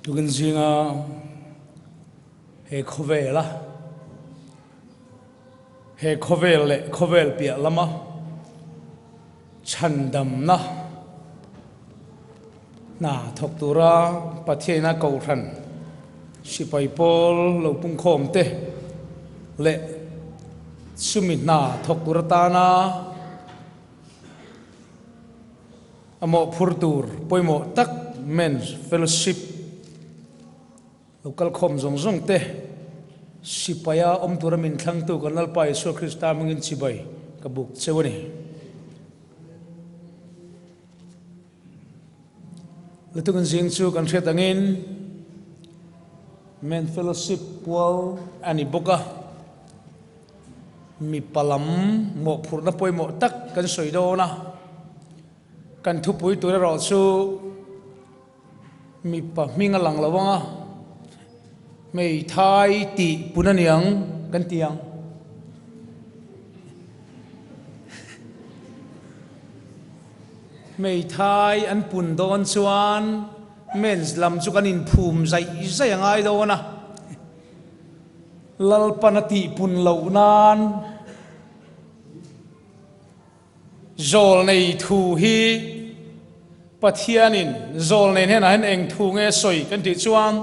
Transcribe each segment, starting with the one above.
Tukin zinga he khawvela he khawvel leh khawvel piah lama chhandamna hna thawk tura Pathiaina Kohhran sipai pawl lo pungkhawm te leh chumi hna thawk tur atana A mawhphur tur pawimawh tak Men's Fellowship lo kalkhawm zawng zawng te sipaia awm tura min thlangtu kan Lalpa Isua Krista hmangin chibai ka buk cheu a ni. Lutukin zing chu kan hriat angin Men's Fellowship pual a ni bawk a. Mipa lam mawhphurhna pawimawh tak kan sawi dawn a, kan thupui tur erawh chu mipa hming a lang lo ang a, hmeithai tih pun a niang kan ti ang. Hmeithai an pun dawn chuan men's lam chu kan inphum zaih zaih a ngai dawn a. Lalpan a tihpun loh nan zawlnei thu hi Pathianin zawlnei hnenah hian eng thu nge sawi kan tih chuan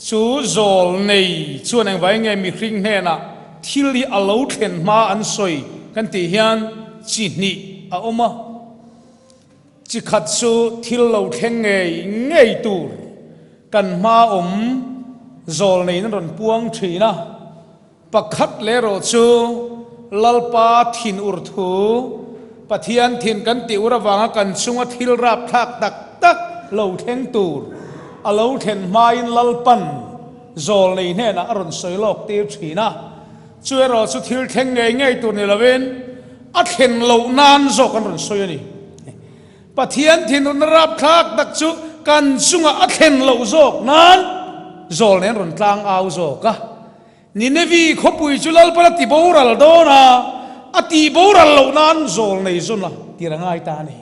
chu zawlnei chuan engvai nge mihring hnenah thil hi a lo thlen hma an sawi kan tih hian chi hnih a awm a. Chi khat chu thil lo thleng ngei ngei tur kan hma awm zawl neiin an rawn puang thin a, pakhat leh erawh chu Lalpa thin ur thu, Pathian thin kan tih ur avanga kan chunga thil rapthlak tak tak lo thleng tur a lo thlen hmain Lalpan zawl nei hnenah a rawn sawi lawk tir thin a. Chu erawh chu thil thleng ngei ngei tur ni lovin a thlen loh nan zawk an rawn sawi a ni. Pathian thinurna rapthlak tak chu kan chungah a thlen loh zawk nan zawl nen rawn tlang au zawk a. Ninevi khawpui chu Lalpan a ti boral dawn a, a tih boral loh nan zawl nei zawn a tir a ngai ta a ni.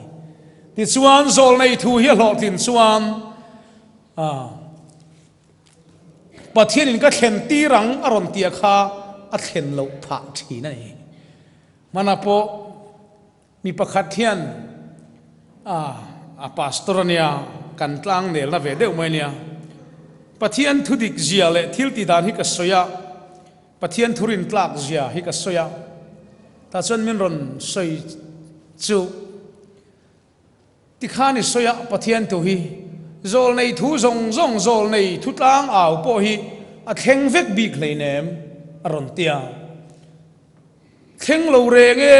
Tichuan zawl nei thu hi a hlawhtlin chuan a. Pathianin ka thlen tir ang a rawn tia kha a thlen loh phah thin a ni. Hmanah pawh mi pakhat hian a pastor a nia, kan tlang nelna ve deuh mai a nia. Pathian thu dik zia leh thil ti dan hi ka sawi a, Pathian thu rin tlak zia hi ka sawi a, tah chuan min rawn sawi chu. Tikhan i sawi a, Pathian thu hi zawlnei thu zawng zawng, zawlnei thu tlang au pawh hi a thleng vek bik hleinem, a rawn ti a. Thleng lo reng e,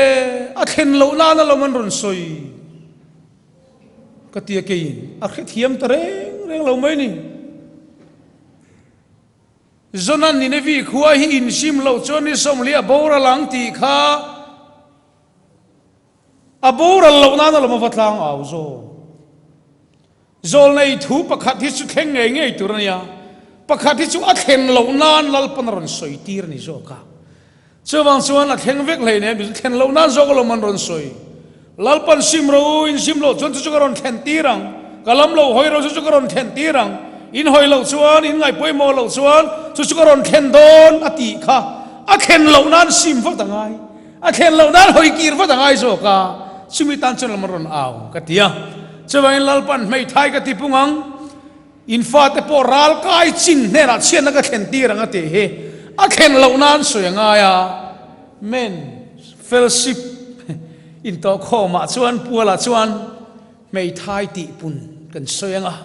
a thlen loh nan alawm an rawn sawi ka ti a keiin a hrethiam ta reng reng lo mai ni. Jonan Ninevi khua hi insim loh chuan ni sawmli a boral ang tih kha A boral loh nan alawm a va tlang au zaw. Zawlnei thu pakhat hi chu thleng ngei ngei tur a nia, pakhat hi chu a thlen loh nan Lalpan a rawn sawi tir a ni zawk a. Chuvang chuan a thleng vek hlei nen thlen loh nan zawk alawm an rawn sawi. Lalpan sim ro u, in sim loh chuan chu chu ka rawn thlen tir ang, ka lam lo hawi ro chu chu ka rawn thlen tir ang, in hawi loh chuan, in ngaihpawimawh loh chuan chu chu ka rawn thlen dawn a tih kha a thlen loh nan sim vak a ngai. A thlen loh nan hawi kir vat a ngai zawk a, chumi tan chuan lam an rawn au ka ti a. Chuvangin Lalpan hmeithai ka ti pung ang, in fate pawh ral kai chin hnenah chhiatna ka thlen tir ang a tih hi a thlen loh nan sawi a ngai a. Men fellowship intawhkhawmah chuan pualah chuan hmeithai tih pun kan sawi ang a,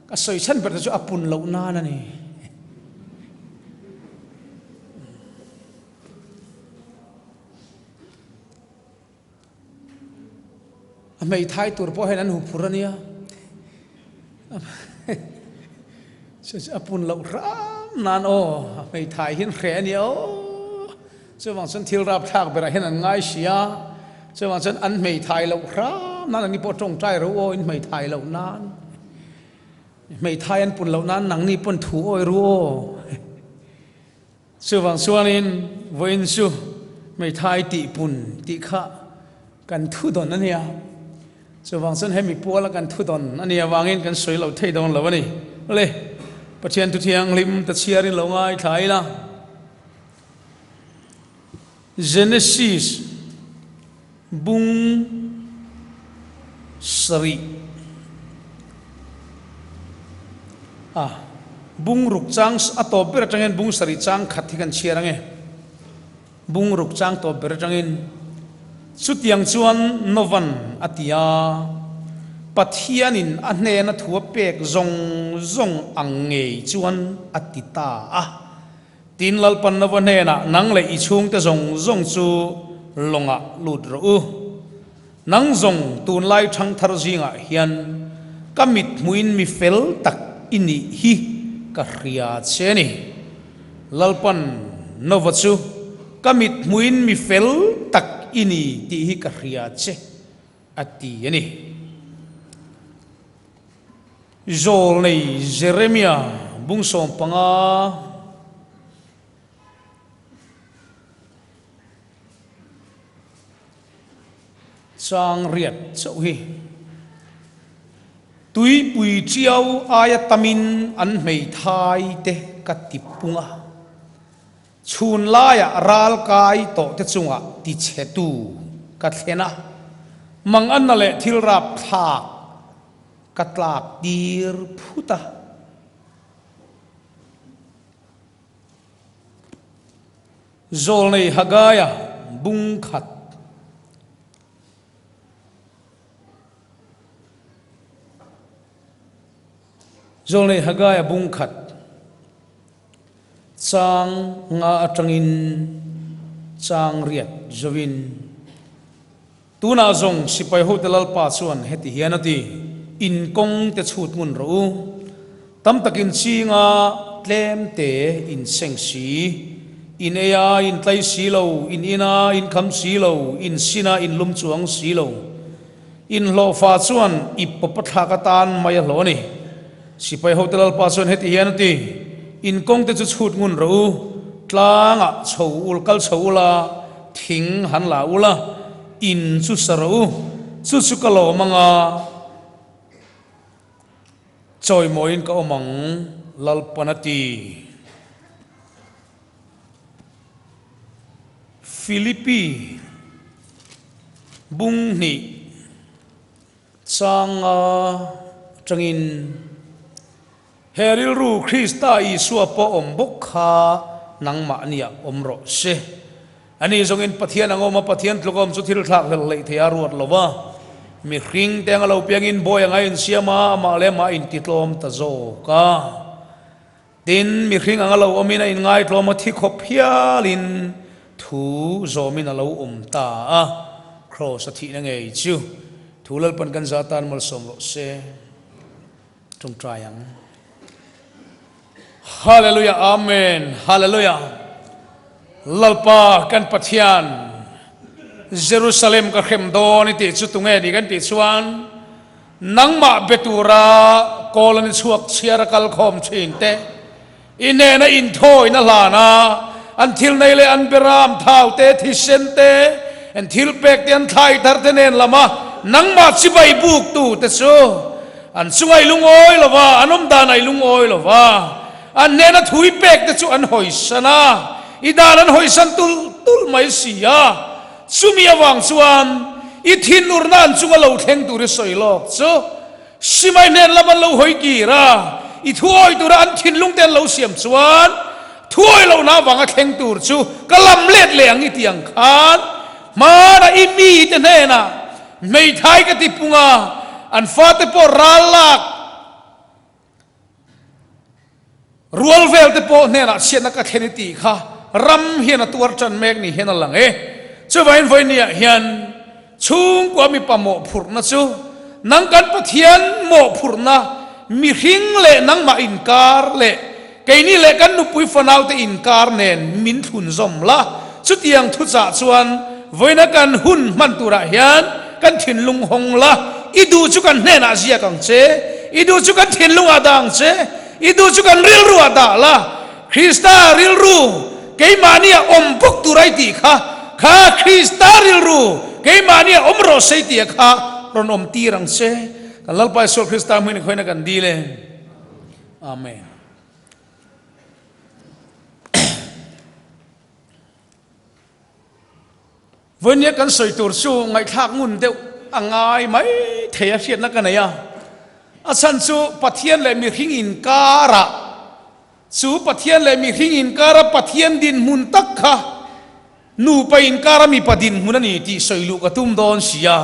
ka sawi chhan ber te chu a pun loh nan a ni. A hmeithai tur pawh hian an huphur a nia. A pun loh hram nan aw, a hmeithai hian hreh a nia aw. Chuvang chuan thil rapthlak berah hian an ngai si a, chuvang chuan an hmeithai loh hram nan an ni pawh tawngtai ro aw in hmeithai loh nan. Hmeithai an pun loh nan nangni pawn thu awi ru aw. Chuvang chuanin vawiin chu hmeithai tih pun tih kha kan thu dawn a nia. Chuvang chuan hemi puala kan thudawn a nih avangin kan sawi lo thei dawn lo a ni. Le, Pathian thu thianghlim ta chhiarin lo ngaithla ila. Genesis bung sarih a bung ruk chang a tawp ber atangin bung sarih chang khat hi kan chhiar ang e. Bung ruk chang tawp ber atangin chutiang chuan Novan a ti a, Pathianin a hnena thu a pek zawng zawng ang ngei chuan a ti ta a. Tin, Lalpan Nova hnenah, Nang leh i chhungte zawng zawng chu lawngah lut rawh u. Nang zawng tunlai ṭhangthar zingah hian ka mithmuin mi fel tak i nih hi ka hria che a ni. Lalpan Nova chu, Ka mithmuin mi fel tak i ni tih hi ka hria che, a ti a ni. Zawlnei Jeremia bung 15. Chang riat chauh hi tuipui chiau aia tamin an hmeithai te ka ti pung a, chhun laiah ral kai tawh te chungah ti chhe tu ka thlen a, manganna leh thil rap thlak ka tlak tir phut a. Zawlnei Hagaia bung khat. Zawlnei Hagaia bung khat chang nga atangin chang riat zoin tunah zawng sipai hote Lalpa chuan heti hian a ti, In kawng te chhut ngun rawh u. Tam takin chinga tlem te in seng si, in ei a in tlai si lo, in in a in kham si lo, in sin a in lum chuang si lo. In hlawhfa chuan ip pawp a thlak atan mai a hlawh a ni. Sipai hote Lalpa chuan heti hian a ti, In kawng te chu chhut ngun rawh u, tlangah chho ul kal chho ula, thing han la ula, in chu sa rawh u, chu chu ka lawm anga, Chawimawiin ka awm ang, Lalpan a ti. Philippi bung hnih changa atangin he rilru Krista Isua pawh awm bawk kha nangmahniah awm rawh se. Ani zawngin Pathian ang awm a, Pathian tluk awm chu thil thlak hlel hleih thei a ruat lo va. Mihring te anga lo piangin bawi anga insiam a, amah leh amah a intitlawm ta zawk a. Tin, mihring anga lo awmin a inngaitlawm a, thi khawp hialin thu zawmin a lo awm ta a. Kraws a thihna ngei chu thu Lalpan kan za tan malsawm rawh se. Tawngtai ang. Hallelujah Amen Hallelujah Lalpa kan Pathian Jerusalem ka hrem dawn i tih chu tunge ni kan tih chuan nangmah be tura kawl an i chhuak chhiar a kal khawm thin te i hnena inthawina hlan a an thil nei leh an beram thau te thisen te an thil pek te an thlai thar te nen lama nangmah chibai buk tu te chu An chunga i lungawi lo va, an awm danah i lungawi lo va, an hnena thu i pek te chu an hawisan a, i dan an hawisan tulh tulh mai si a. Chumi avang chuan i thinurna an chunga lo thleng tur i sawi lawk chu Simai hnen lam an lo hawi kir a, i thu awi tura an thinlung te an lo siam chuan thu awi lohna avanga thleng tur chu ka lam let leh ang i ti ang khan hmana i mite hnenah Hmeithai ka ti pung a, an fate pawh ral lak rual vel te pawh hnenah chhiatna ka thlen i tih kha ram hian a tuar tan mek ni hian a lang e. Chuvain vawinia hian chhungkua mipa mawhphurhna chu nang kan Pathian mawhphurhna mihring leh nangmah inkar leh Keini leh kan nupui fanaute inkar nen min thlunzawm la, chutiang thuchah chuan vawiina kan hun hman turah hian kan thinlung hawng la, i duh chu kan hnenah ziak ang che, i duh chu kan thinlungah dah ang che, i duh chu kan rilruah dah la, Krista rilru keimahnia awm bawk tur a i tih kha, kha Krista rilru keimahnia awm rawh se i tih a kha. rawn awm tir ang che. Kan Lalpa Isua Krista hmingin khawina kan dil e. Amen. Vawinia kan sawi tur chu ngaihthlak ngun deuh a ngai mai thei a hriatna ka nei a. A chhan chu Pathian leh mihring inkarah chu Pathian leh mihring inkara Pathian dinhmun tak kha nupa inkara mipa dinhmun a ni tih sawi luh ka tum dawn si a.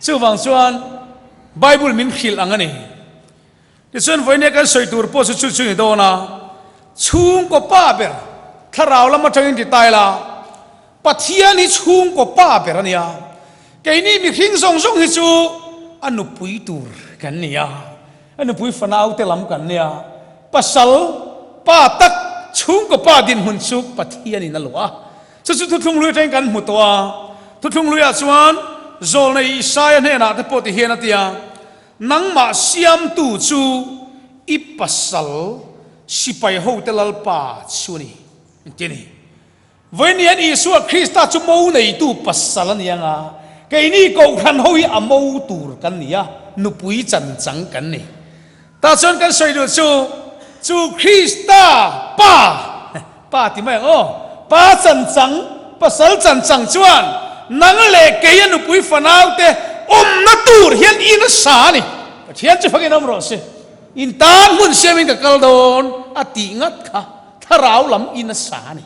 Chuvang chuan Bible min hrilh ang a ni. Tichuan vawinia kan sawi tur pawh chu chu chu ni dawn a, chhungkaw pa ber thlarau lam atangin ti ta ila, Pathian hi chhungkaw pa ber a nia, keini mihring zawng zawng hi chu a nupui tur kan ni a, a nupui fanau te lam kan nia, pasal pa tak chhungkaw pa dinhmun chu Pathianin a luah a, chu chu thuthlung hlui atangin kan hmu tawh a, thuthlung hluiah chuan Zawlnei Isaia hnenah te pawh ti hian a ti a, Nangmah siamtu chu i pasal sipai hote Lalpa chu a ni, engtin a ni? Vawiin Isua Krista chu mo neitu pasal a ni ang a, keini kohhran ho hi a mo tur kan ni a, nupui chan chang kan ni. Tah chuan kan sawi duh chu, chu Krista Pa, Pa ti mai ang aw, Pa chan chang, pasal chan chang chuan nang leh kei a nupui fanaute awmna tur hian in a sa a ni. Pathian chu fakin awm rawh se. In tan hmun siamin ka kal dawn a tih ngat kha thlarau lam in a sa a ni.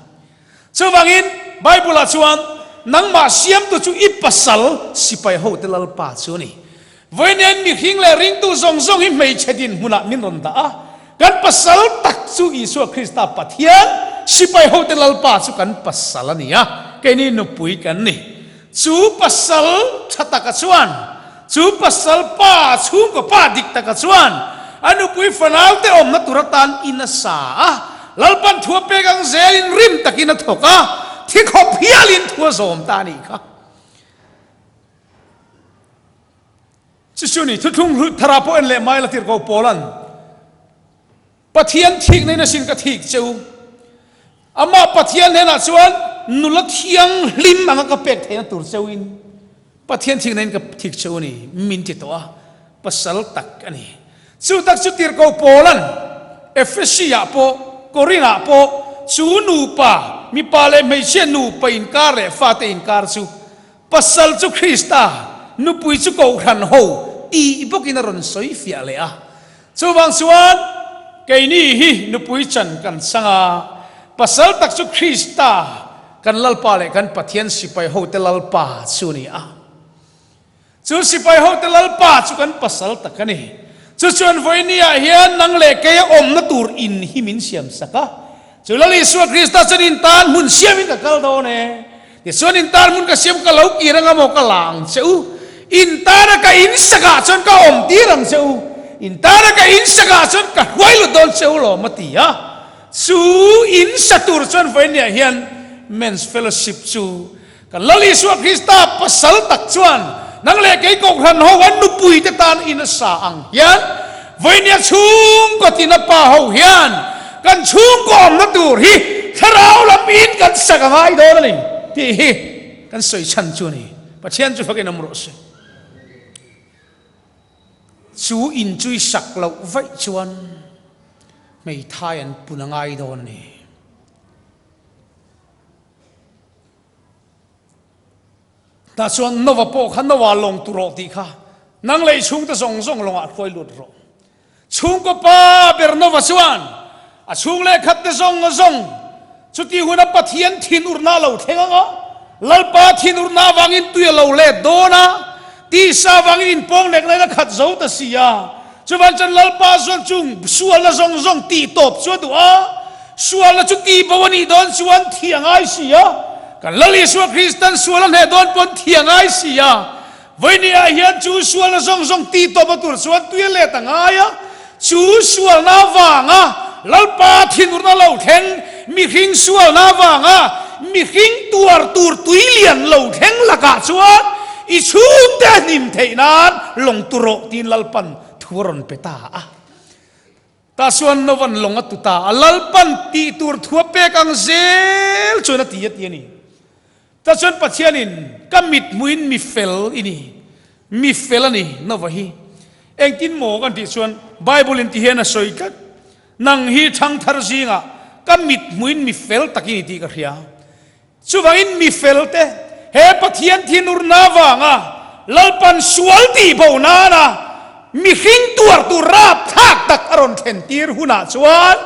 Chuvangin Bible-ah chuan nangmah siamtu chu i pasal sipai hote Lalpa chu a ni. Vawiin mihring leh ringtu zawng zawng hi hmeichhe dinhmunah min rawn dah a, kan pasal tak chu Isua Krista Pathian, sipai hote Lalpa chu kan pasal a ni a, keini nupui kan ni. Chu pasal tha taka chuan, chu pasal pa, chhungkaw pa dik taka chuan a nupui fanaute awmna tur atan in a sa a, Lalpan thu a pek ang zelin rim takin a thawk a, thi khawp hialin thu a zawm ta a nih kha. Chu chu ni, thuthlung hlut thara pawh en leh mai la tir ko Paula'n, Pathian thik neiin asin ka thik che u. Amah Pathian hnenah chuan nula thianghlim anga ka pek theihna tur cheu in Pathian thik neiin ka thik che u a ni, min ti tawh a, pasal tak a ni. Chu tak chu tir ko Paula'n Ephesi-ah pawh Korinth-ah pawh chu nupa, mipa leh hmeichhia nupa inkar leh fate inkar chu Pasal chu Krista, nupui chu Kohhran ho tih bawkin a rawn sawi fiah leh a. Chuvang chuan keini hi nupui chan kan chang a, pasal tak chu Krista, kan Lalpa leh kan Pathian sipai hote Lalpa chu a ni a. Chu sipai hote Lalpa chu kan pasal tak a ni. Chu chuan vawinia hian nang leh keia awmna tur in hi min siam sak a. Chu Lal Isua Krista chuan in tan hmun siamin ka kal dawn e. Tichuan in tan hmun ka siam ka lo kir anga maw ka la ang che u. In tana ka in sakah chuan ka awm tir ang che u. In tana ka in sakah chuan ka hruai lut dawn che u lawm a ti a. Chu in sa tur chuan vawinia hian Men's Fellowship chu Kan Lal Isua Krista pasal tak chuan nang leh kei Kohhran ho an nupui te tan in a sa ang hian vawinia chhungkaw tina pa ho hian kan chhungkaw awmna tur hi thlarau lam in kan sak a ngai dawn a ni tih hi kan sawi chhan chu a ni. Pathian chu fakin awm rawh se. Chu in chu i sak loh vaih chuan hmeithai an pun a ngai dawn a ni. Tah chuan Nova pawh kha Noah lawng tu rawh tih kha nang leh i chhungte zawng zawng lawngah hruai lut rawh. Chhungkaw pa ber Nova chuan a chhung leh khatte zawng zawng chuti huna Pathian thinurna a lo thleng ang a, Lalpa thinurna avangin tui a lo let dawn a, tisa avangin inpawng nek lain a khat zo ta si a. Chuvan chuan Lalpa chuan chung sualna zawng zawng tih tawp chu a duh a, Sualna chu tihbo a nih dawn chuan thi a ngai si a, kan Lal Isua Kristan sual a hneh dawn pawn thi a ngai si a, vawinia hian chu sualna zawng zawng tih tawp a tur chuan tui a let a ngai a, chu sualna avanga Lalpa thinurna lo thleng, mihring sualna avanga mihring tuar tur tui lian lo thleng lakah chuan i chhungte a hnim theih nan lawng tu rawh tiin Lalpan thu a rawn pe ta a. Tah chuan Nova'n lawng a tu ta a, Lalpan tih tur thu a pek ang zel chuan a ti a ti a ni. Tah chuan Pathianin, Ka mit hmuhin mi fel i ni. Mi fel a ni Nova hi. Engtin maw kan tih chuan Bible in ti hian a sawi tlat, Nang hi ṭhangthar zingah ka mit hmuin mi fel tak i ni tih ka hria. Chuvangin mi felte he Pathian thinurna avanga Lalpan sual tih bo nana mihring tuar tur rapthlak tak a rawn thlen tir hunah chuan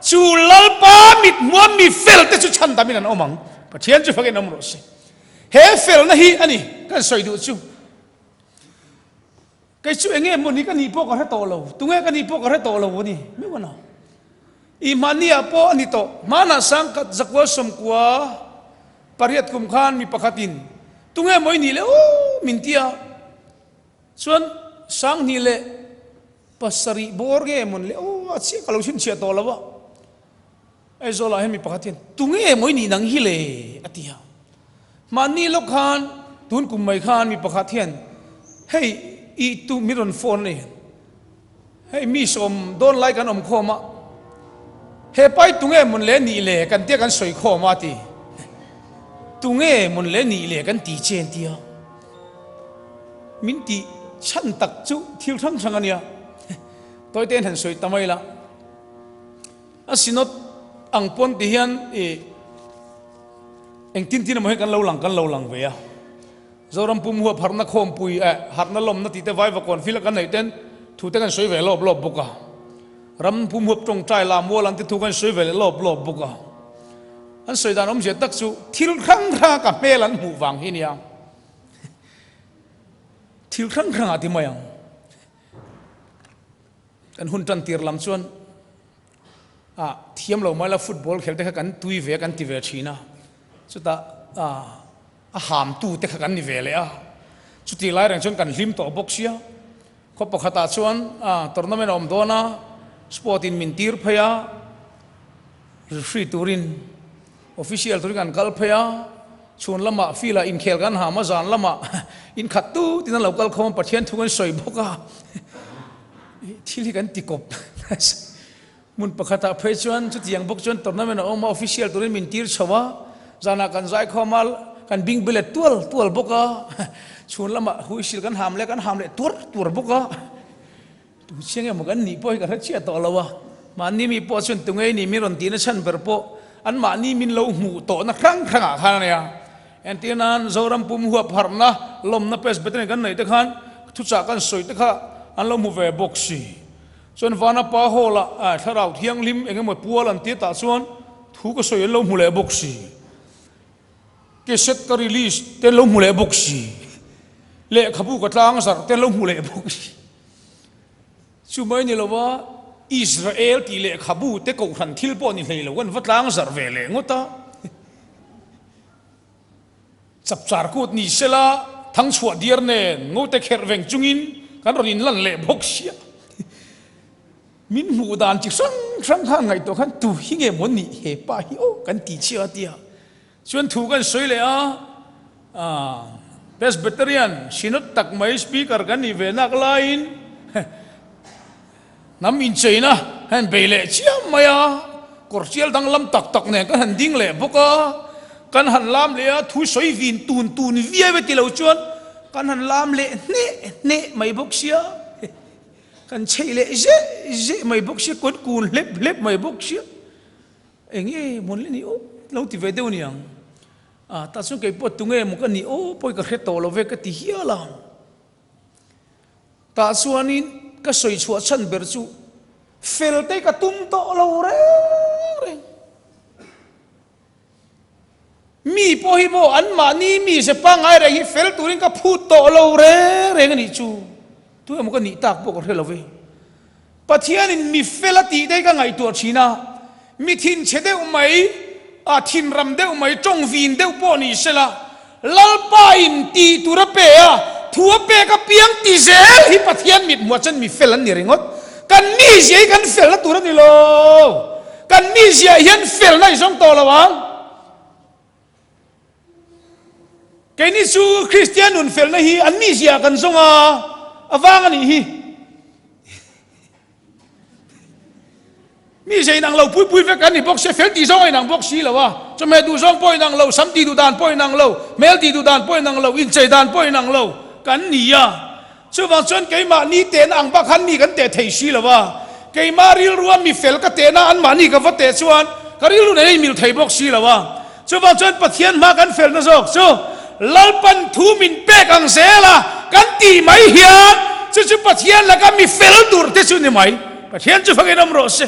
chu Lalpa mit hmua mi felte chu chhandamin an awm ang. Pathian chu fakin awm rawh se. He felna hi a ni kan sawi duh chu. Kei chu enge maw ni ka nih pawh ka hre tawh lo, tunge ka nih pawh ka hre tawh lo a ni meuh a na. I hmahniah pawh a ni tawh. Hmanah sangkhat zakua sawmkua pariat kum khan mi pakhatin tunge maw i nih le aw min ti a, chuan sanghnih leh pasarih bawr nge maw ni le aw a chiah ka lo chhinchhiah tawh lo a. Aizawlah hian mi pakhat hian tunge maw i nih nang hi le? a ti a. Mahni lawk khan tun kum mai khan mi pakhat hian hei i tu min rawn phone a ni. Hei mi sawm dawn lai kan awm khawm a, he pa hi tunge mawn le nih le kan tia kan sawi khawm a ti. Tunge mawn le nih le kan ti che an ti a. Min tih chhan tak chu thil hrang hrang a nia. Tawite in han sawi ta mai la. A synod ang pawn ti hian i engtin tin emaw hian kan lo lang kan lo lang ve a. Zoram pum huap harhna khawmpui eh harhna lawmna tih te vaiva kawn fil a kan neih ten thu te kan sawi ve lawp lawp bawk a. Ram pum huap tawngtai lah mual an te thu kan sawi ve leh lawp lawp bawk a. An sawi dan awmzia tak chu thil hrang hrang a ka hmel an hmuh vang hi nia. Thil hrang hrang ah ti mai ang. Kan hun tan tir lam chuan ah thiam lo mai la football khel te kha kan tui ve a kan ti ve thin a, chutah ah a ham tu te kha kan ni ve leh a, chutih lai reng chuan kan hlim tawh bawk sia, khaw pakhatah chuan ah tournament a awm dawn a, sport in min tir phei a, referee turin official turin kan kal phei a, chhun lamah field ah inkhel kan ham a, zan lamah inkhat tut in an lo kal khawm a, Pathian thu kan sawi bawk a. Thil hi kan ti kawp hmun pakhatah phei chuan chutiang bawk chuan tournament a awm a, official turin min tir chho a, zanah kan zaikhawm a, kan bing bilet tual tual bawk a, chhun lamah huisil kan ham leh kan ham leh tuar tuar bawk a, tu chiang emaw kan nih pawh hi ka hre chiah tawh lo a, mahni mi pawh chuan tungei nih min rawn tihna chhan ber pawh anmahni min lo hmuh tawhna hrang hrangah khan a nia. Entir nan Zoram pum huap harhna lawmna Presbyterian kan neih te khan thuchah kan sawi te kha an lo hmu ve bawk si. Chuan Vanapa Hall ah thlarau thianghlim eng emaw pual an tir tah chuan thu ka sawi an lo hmu leh bawk si. Cassette ka release te an lo hmu leh bawk si. Lehkhabu ka tlang zarh te an lo hmu leh bawk si. Chu mai ni lova Israel tih lehkhabu te kohhran thil pawh ni hlei lo kan va tlang zarh ve leh ngawt a. Chapchar kut ni sela thangchhuah diar nen ngote kherh veng chungin kan rawn inlan leh bawk sia. Min hmuh dan chi hrang hrang kha ngaihtuah khan tu hi nge maw nih he pa hi aw kan ti chhiah a tia. Chuan thu kan sawi leh a, Presbyterian Synod tak mai Speaker kan nih ve nak laiin Hnam incheina han bei leh chiam mai a, kawr tial danglam tak tak nen kan han ding leh bawk a, kan han lam leh a, thu sawi vin tun tun viau e ti lo chuan kan han lam leh hneh hneh mai bawk sia, kan chheih leh zeh zeh mai bawk sia, kan kun hlep hlep mai bawk sia, eng nge mawn le ni aw lo ti ve deuh niang, ah tah chuan kei pawh tunge maw ka nih aw pawi ka hre tawh lo ve ka ti hial a. Tah chuanin ka sawi chhuah chhan ber chu fel te ka tum tawh lo reng reng. Mi pawh hi maw anmahni mi ze pangngai reng hi fel turin ka phut tawh lo reng reng a nih chu. Tu emaw ka nih tak pawh ka hre lo ve. Pathianin mi fel a tih te hi ka ngaihtuah thin a, mi thinchhe deuh mai, a thinram deuh mai, tawng vin deuh pawh ni sela, Lalpa in tih tur a pe a, thu a pek apiang ti zel hi Pathian mit hmuah chuan mi fel an ni ringawt. Kan mizia hi kan felna tur a ni lo. Kan mizia hian felna i zawng tawh lo ang. Keini chu Kristian nun felna hi an mizia kan zawng a, a vang a nih hi. Mizia inang lo pui pui vek an ni bawk sia, fel tih zawng a inang bawk si lo a, chawhmeh duh zawng pawh inang lo, sam tih duh dan pawh inang lo, hmel tih duh dan pawh inang lo, inchei dan pawh inang lo. kan ni a. Chuvang chuan keimahni tehna ang bak khan mi kan teh thei si lo a, keimah rilrua mi fel ka tehna anmahni ka va teh chuan ka rilru nen a inmil thei bawk si lo a. Chuvang chuan Pathian hma kan felna zawk chu Lalpan thu min pek ang zel a kan tih mai hian chu chu Pathian laka mi fel tur te chu ni mai. Pathian chu fakin awm rawh se.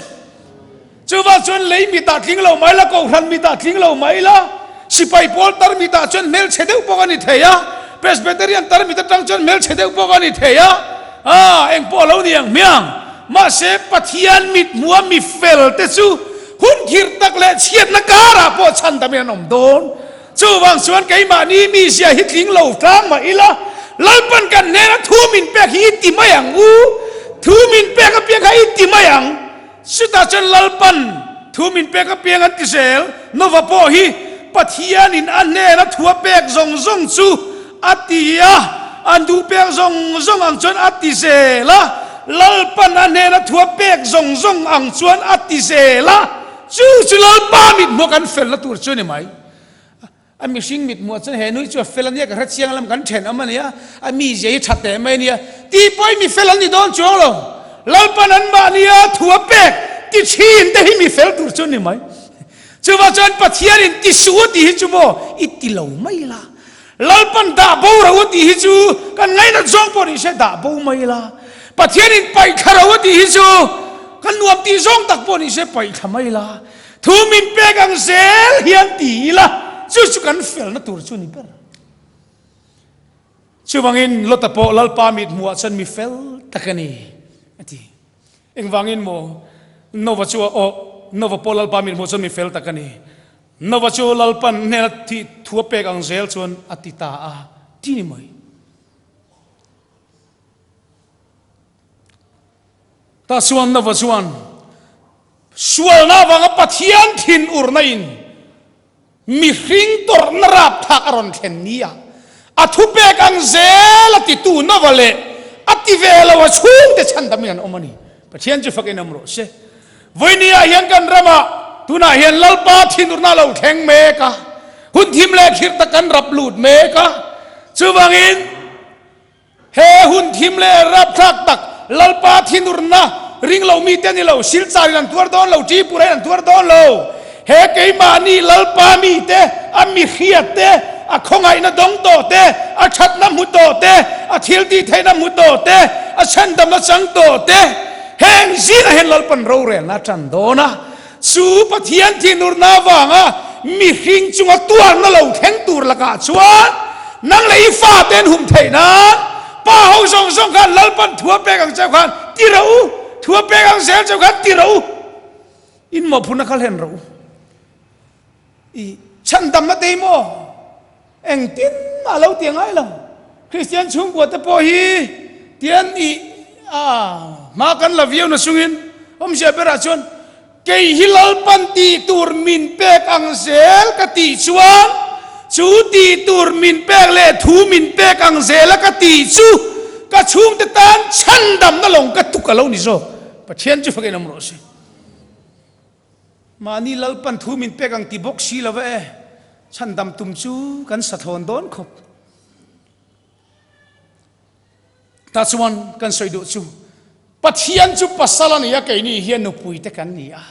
Chuvang chuan lei mitah tling lo mai la, kohhran mitah tling lo mai la, sipai pawl tarmitah chuan hmelchhe deuh pawh a ni thei a, Presbyterian tarmit atang chuan hmelchhe deuh pawh a ni thei a, ah engpawh a lo ni ang hmiang. Mahse Pathian mit hmua mi fel te chu hun khirh tak leh chhiatna karah pawh chhan damin an awm dawn. Chuvang chuan keimahni mizia hi tling lo tlang mah ila, Lalpan kan hnena thu min pek hi i ti mai ang u, thu min pek apiang kha i ti mai ang. Chutah chuan Lalpan thu min pek apiang an ti zel. Nova pawh hi Pathianin a hnena thu a pek zawng zawng chu a ti a, an duh pek zawng zawng ang chuan a ti zel a, Lalpan a hnena thu a pek zawng zawng ang chuan a ti zel a, chu chu Lalpa mithmuh kan felna tur chu a ni mai. A mihring mithmuh chuan he nui chu a fel a nia, ka hre chiang lam kan thenawm a nia, a mizia hi tha teh mai a nia, tih pawhin mi fel an ni dawn chuang lo. Lalpan an mahnia thu a pek ti thin te hi mi fel tur chu a ni mai. Chuvang chuan Pathianin ti suh a tih hi chu maw i ti lo mai la. Lalpan dah bo ro a tih hi chu kan ngainat zawng pawh ni se dah bo mai la. Pathianin paih thla ro a tih hi chu kan nuam tih zawng tak pawh ni se paih thla mai la. Thu min pek ang zel hian ti ila chu chu kan felna tur chu ni ber. Chuvangin Lota pawh Lalpa mit hmuhah chuan mi fel tak a ni a ti. Engvangin maw Nova chu aw Nova pawh Lalpa mit hmuhah chuan mi fel tak a ni. Nova chu Lalpan hnena thih thu a pek ang zel chuan a ti ta a ti ni mai. Tah chuan Nova chuan Sualna avanga Pathian thinurna in mihring tawrhna rapthlak a rawn thlen ni a, a thupek ang zel a titu Nova leh a ti ve lo a chhungte chhandamin an awm a ni. Pathian chu fakin awm rawh se. Vawinia hian kan ramah tunah hian Lalpa thinurna a lo thleng mek a, hun thim leh khirh tak kan rap lut mek a, chuvangin, He hun thim leh rapthlak tak Lalpa thinurna ring lo mite ni lo, Silchar in an tuar dawn lo, Tripura in an tuar dawn lo. He keimahni Lalpa mite, a mihriat te, a khawngaihna dawng tawh te, a thatna hmu tawh te, a thil tih theihna hmu tawh te, a chhandamna chang tawh te, heng zingah hian Lalpan rorelna a tan dawn a. Chu Pathian thinurna avanga mihring chunga tuarna lo thleng tur lakah chuan nang leh i fate an hum theih nan pa ho zawng zawng khan Lalpan thu a pek ang cheu khan ti rawh u, thu a pek ang zel cheu khan ti rawh u, in mawhphurhna kha hlen rawh u. I chhandamna te hi maw engtin mah lo ti angai lo. Kristian chhungkua te pawh hi tian i a hma kan la viau na chungin awmzia berah chuan kei hi Lalpan tih tur min pek ang zel ka tih chuan chu tih tur min pek leh thu min pek ang zela ka tih chu ka chhungte tan chhandamna lawng ka tuk a lo ni zawk. Pathian chu fakin awm rawh se. Mahni Lalpan thu min pek ang ti bawk si lo e, chhandam tum chu kan sa thlawn dawn khawp. Tah chuan kan sawi duh chu, Pathian chu pasal a ni a, keini hian nupui te kan ni a.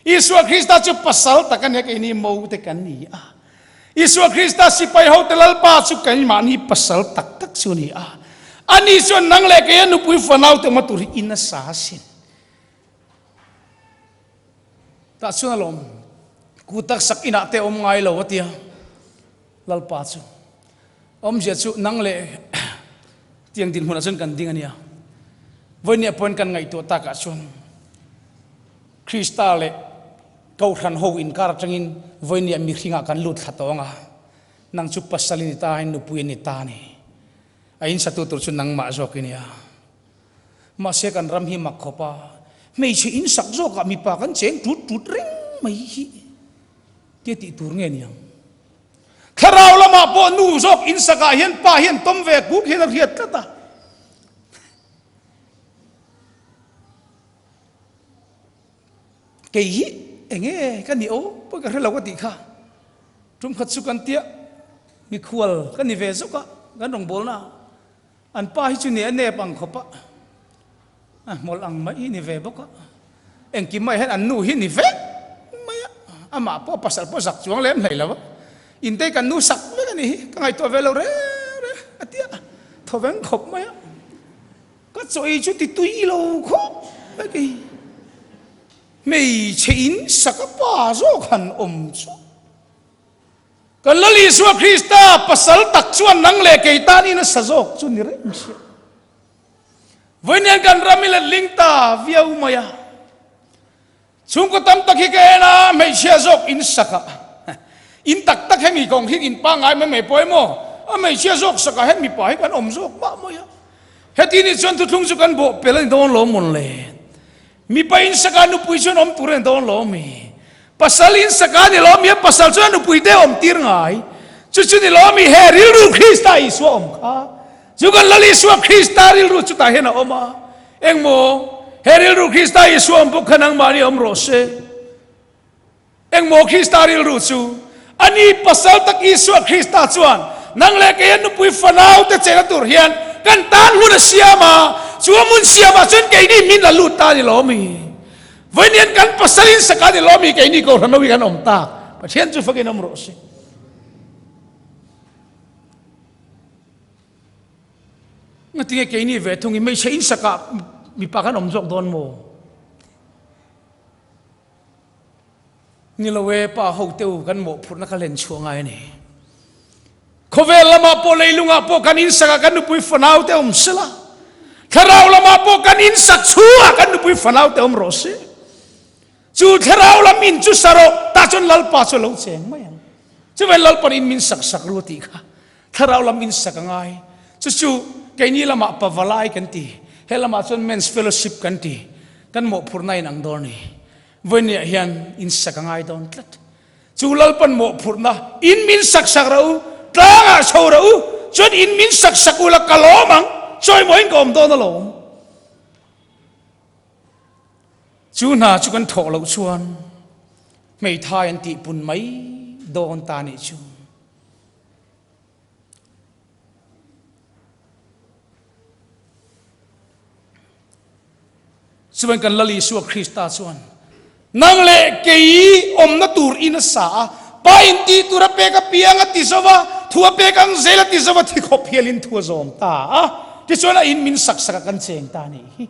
Isua Krista chu pasal tak a ni a, keini mo te kan ni a. Isua Krista sipai hote Lalpa chu keimahni pasal tak tak chu a ni a. Ani chuan nang leh keia nupui fanau te awma tur hi in a sa asin. Tah chuan alawm ku taksak inah te awm ngai lo a tia Lalpa chu awmzia chu nang leh tiang dinhmunah chuan kan ding a nia. Vawinia pawhin kan ngaihtuah takah chuan Krista leh Kohhran ho inkar atangin vawinia mihringah kan lut thla tawh ang a, nang chu pasal i ni ta a, nupui a ni ta a ni. A insatu tur chu nangmah zawk i nia. Mahse kan ram hi mak khawp a, hmeichhe in sak zawkah mipa kan cheng tut tut reng mai hi tia tih tur nge niang? Thlarau lamah pawh nu zawk in sakah hian pa hian tawm ve kuk hian a hriat tlat a. Kei hi enge ka ni aw pawi ka hre lo ka tih kha. Tum khat chu kan tia mikhual ka ni ve zawk a, kan rawngbawlna. An pa hi chu ni a nep ang khawp a, a hmawlh ang mai hi ni ve bawk a. Engkim mai hian an nu hi ni vek mai a, amah pawh pasal pawh zak chuang lem hlei lo a. Intei kan nu sak vek a nih hi, ka ngaihtuah ve lo reng reng a ti a, thaw veng khawp mai a. Ka chaw ei chu ti tui lo khawp mai kei. Hmeichhe in sak a pa zawk han awm chu. Kan Lal Isua Krista pasal tak chuan nang leh kei tan in a sa zawk chu ni reng sia. Vawiin kan ram i letling ta viau mai a. Chhungkaw tam tak hi ka en a, hmeichhia zawk in sak a. In tak tak hemi kawng hi in pangngai mai mai pawh emaw, a hmeichhia zawk sakah hian mipa hi kan awm zawk mah mai a. Heti nih chuan thuthlung chu kan bawh pel a ni dawn lo mawn le. Mipa in sakah nupui chuan awm tur a ni dawn lo mi. Pasal in sakah ni lo mi a pasal chuan a nupui te awm tir ngai. Chu chu ni lo mi he rilru Krista Isua awm kha. Chu kan Lal Isua Krista rilru chutah hian a awm a. Engmaw he rilru Krista Isua awm bawk kha nangmahni awm rawh se. Engmaw Krista rilru chu? Ani pasal tak Isua Krista chuan nang leh kei a nupui fanau te chena tur hian kan tan hmun a siam a, chu a hmun siamah chuan keini min la lut ta a ni lo mi? Vawiin kan pasal in sak a ni lo mi? Keini Kohhran ho hi kan awm tak. Pathian chu fakin awm rawh se. Ngatinge keini ve thung i hmeichhe in sakah mipa kan awm zawk dawn maw? Ni lo e, pa ho te u kan mawhphurhna kha len chhuah ngai a ni. Khawvel lamah pawh leilungah pawh kan insakah kan nupui fanau te awm sela, thlarau lamah pawh kan insak chhungah kan nupui fanau te awm rawh se. Chu thlarau lam in chu sa rawh, tah chuan Lalpa chu a lo cheng mai ang. Chuvei Lalpan in min sak sak ru a tih kha thlarau lam in sak a ngai. Chu chu keini lamah pavalai kan ti, he lamah chuan men's fellowship kan ti, kan mawhphurhna in ang dawn a ni. Vawinia hian in sak a ngai dawn tlat. Chu Lalpan mawhphurhna in min sak sak rawh u, tlangah chho rawh u, chuan in min sak sak ula ka lawm ang, chawimawiin ka awm dawn alawm. Chu hna chu kan thawh loh chuan hmeithai an tihpun mai dawn ta nih chu. Chuan kan Lal Isua Krista chuan, Nang leh kei awmna tur in a sa a, Pa in tih tur a pek apiang a ti zo va, thu a pek ang zel a ti zo va, thi khawp hialin thu a zawm ta a. Tichuan a in min sak sak a kan cheng ta a nih hi.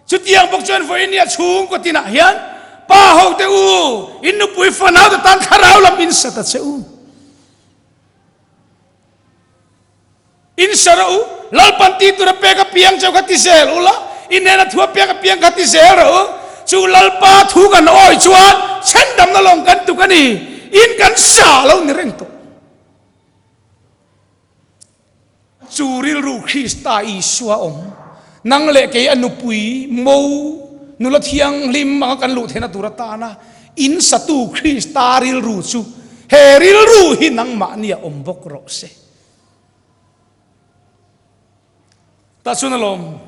Chutiang bawk chuan vawiin a chhungkaw tinah hian Pa hote u, in nupui fanau te tan thlarau lam in sa ta che u. In sa rawh u, Lalpan tih tur a pek apiang cheu kha ti zel ula, i hnena thu a pek apiang kha ti zel rawh u. Chu Lalpa thu kan awi chuan chhendamna lawng kan tuk a ni, in kan sa lo ni reng tawh. Chu rilru Krista Isua awm, nang leh kei a nupui mo nula thianghlim anga kan luh theihna tur atana in satu Krista rilru chu he rilru hi nangmahnia awm bawk rawh se. Tah chuan alawm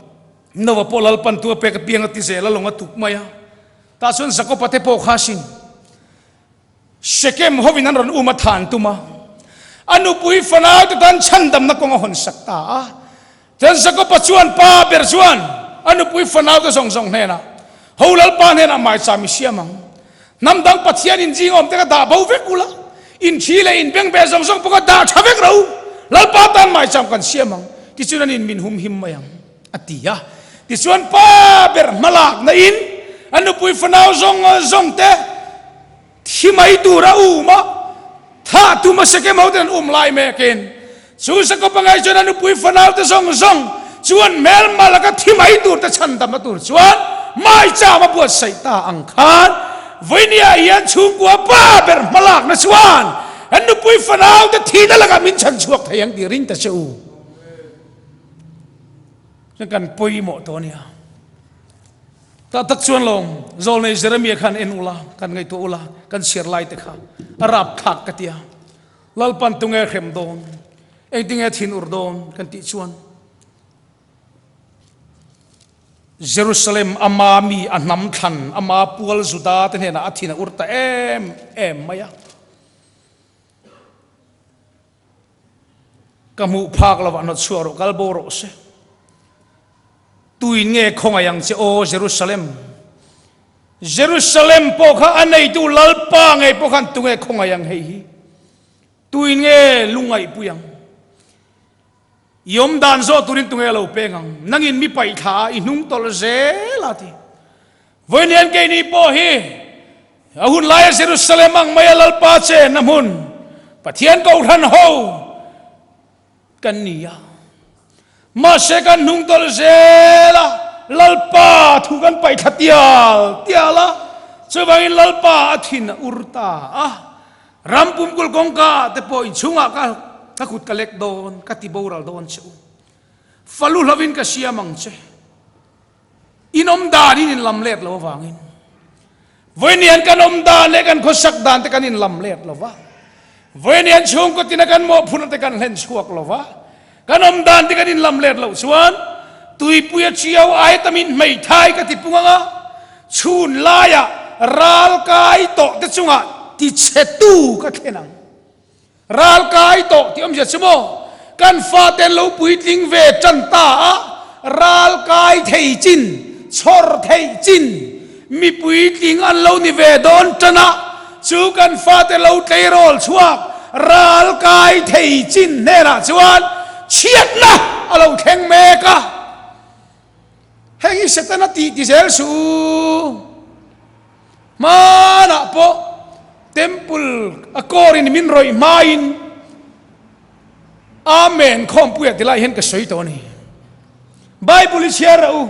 Noah pawh Lalpan tu a pek apiang a ti zel a lawng a tuk mai a. Tah chuan Jakob-a te pawh kha sin Shekem hovin an rawn um a than tum a. A nupui fanau te tan chhandamna kawng a hawn sak ta a. Chuan Jakob-a chuan pa ber chuan a nupui fanau te zawng zawng hnenah, Ho Lalpa hnenah maicham i siam ang. Hnam dang Pathian in zing awm te kha dah bo vek ula, in thi leh in beng ve zawng zawng pawh kha dah tha vek ro. Lalpa tan maicham kan siam ang, tichuan an in min hum him mai ang, a ti a. Tichuan pa ber hmalakna in a nupui fanau zawng zawng te thi mai tur a um a, thah tum a Sekem ho ten an um lai mekin chu Jakob a ngaih chuan a nupui fanau te zawng zawng chuan hmelma laka thi mai tur te chhandam a tur chuan maicham a buatsaih ta ang khan vawinia hian chhungkua pa ber hmalakna chuan an nupui fanau te thihna lakah min chhan chhuak thei ang tih ring ta che u. Chuan kan pawimawh tawh a nia. Tah tak chuan lawm, Zawlnei Jeremia khan en ula, kan ngaihtuah ula, kan chhiar lai te kha a rap thlak ka ti a. Lalpan tunge hrem dawn, engtinge thin ur dawn kan tih chuan Jerusalem ama mi a hnam thlan, ama pual Juda te hnenah a thin a ur ta em em mai a. Ka hmuh phak lovah hnawt chhuah rawh, kal bo rawh se. Tuin nge khawngaih ang che aw Jerusalem? Jerusalem pawh kha a neitu Lalpa ngei pawh khan tunge khawngaih ang hei hi? Tuin nge lungaihpui ang? I awm dan zawh turin tunge lo peng ang? Nangin mi paih thla a, i hnung tawlh zel a ti. Vawiin keini pawh hi a hun laia Jerusalem ang maia Lalpa chenna hmun Pathian Kohhran ho kan ni a. Mahse kan hnung tawlh zel a, Lalpa thu kan paih thla tial tial a, chuvangin Lalpa a thin a ur ta a. Ram pumkul kawngka ah te pawh inchhungah ka ka kut ka lek dawn, ka ti boral dawn che u. Falu hlovin ka siam ang che. In awm dan in inlam let lo avangin. Vawiin kan awm dan leh kan khawsak dan te kan inlam let lo va. Vawiin chhungkaw tina kan mawhphurhna te kan hlen chhuak lo va. Kan awm dan te kan inlam let loh chuan tuipui a chiau ai tamin hmeithai ka ti pung ang a, chhun laiah ral kai tawh te chungah ti chhetu ka thlen ang. Ral kai tawh tih awmzia chu maw? Kan fate an lo puitling ve tan ta a, ral kai thei chin, chhawr theih chin, mi puitling an lo ni ve dawn tan a, chu kan fate lo tleirawl chhuak ral kai thei chin hnenah chuan chhiatna a lo thleng mek a. Heng hi Setana tih ti zel suh u. Hmanah pawh Temple a kawrin min rawih hmain Amen khawmpuia ti lai hian ka sawi tawh a ni. Bible i chhiar rawh u.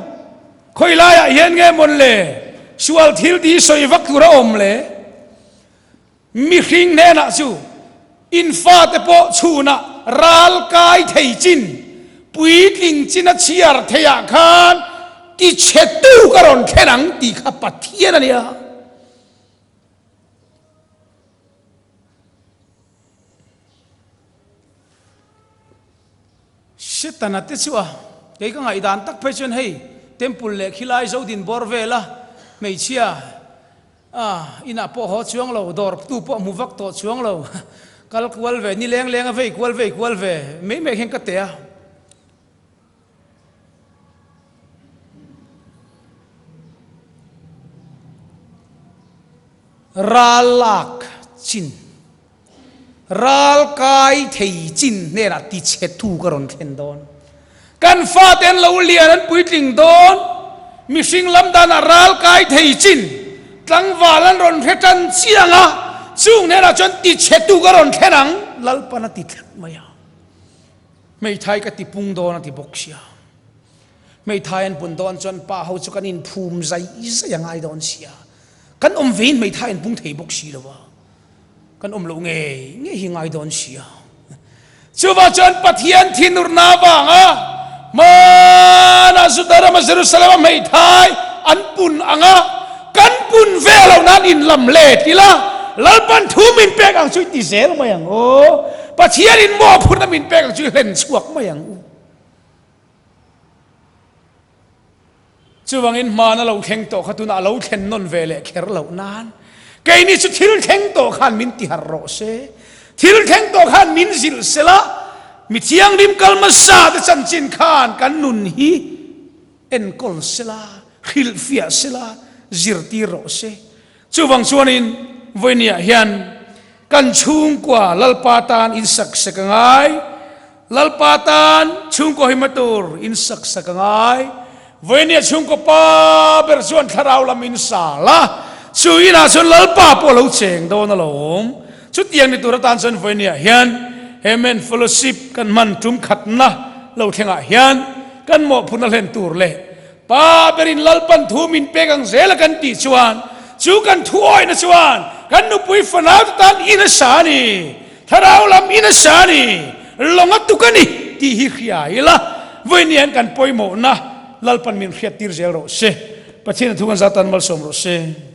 Khawi laiah hian nge mawn le sual thil tih sawi vak tur a awm le? Mihring hnenah chu in fate pawh chhunah ral kai thei chin, puitling chin a chhiar theiah khan tichhetu ka rawn thlen ang tih kha Pathian a nia. Setana te chu a, kei ka ngaihdan tak phei chuan hei temple leh khilai Zodin bawr vela hmeichhia a inah pawh haw chuang lo, dawr tu pawh hmu vak tawh chuang lo, kal kual ve, ni leng leng a vei kual vei kual ve mai mai hian ka teh a. Ral lak chin. Ral kai thei chin hnenah tichhe thu ka rawn thlen dawn. Kan fate an lo lian an puitling dawn. Mihring lam danah ral kai thei chin tlangval an rawn hre tan chiang a, chung hnenah chuan tichhe tu ka rawn thlen ang, Lalpan a ti tlat mai a. Hmeithai ka ti pung dawn a ti bawk sia. Hmeithai an pun dawn chuan pa ho chu kan inphum zai zai a ngai dawn sia. Kan awm vein hmeithai an pung thei bawk si lo a. Kan awm loh ngei ngei hi ngai dawn sia. Chuvah chuan Pathian thinurna avanga hmanah Juda rama Jerusalem-a hmeithai an pun anga kan pun ve loh nan inlam let ila Lalpan thu min pek ang chu i ti zel mai ang aw. Pathianin mawhphurhna min pek ang chu i hlen chhuak mai ang u. Chuvangin hmana lo thleng tawh kha tunah a lo thlen nawn ve leh kher loh nan keini chu thil thleng tawh khan min ti harh rawh se, thil thleng tawh khan min zilh se la, mi thianghlim kal hmasa te chanchin khan kan nun hi enkawl se la, hrilhfiah se la, zirtir rawh se. Chuvang chuanin vawinia hian kan chhungkua Lalpa tan insak sek a ngai, Lalpa tan chhungkaw hima tur insak sak a ngai. Vawinia chhungkaw pa ber chuan thlarau lam in sal a, chu inah chuan Lalpa pawh a lo cheng dawn alawm. Chutiang ni tur atan chuan vawinia hian he Men Fellowship kan hman tum khatna lo thlengah hian kan mawhphurhna hlen tur leh Pa berin Lalpan thu min pek ang zel a kan tih chuan chu kan thu awihna chuan kan nupui fanau te tan in a sa a ni, thlarau lam in a sa a ni, lawng a tuk a ni tih hi hria ila vawiin hian kan pawimawhna Lalpan min hriattir zel rawh se. Pathian a thu kan zat tan malsawm rawh se.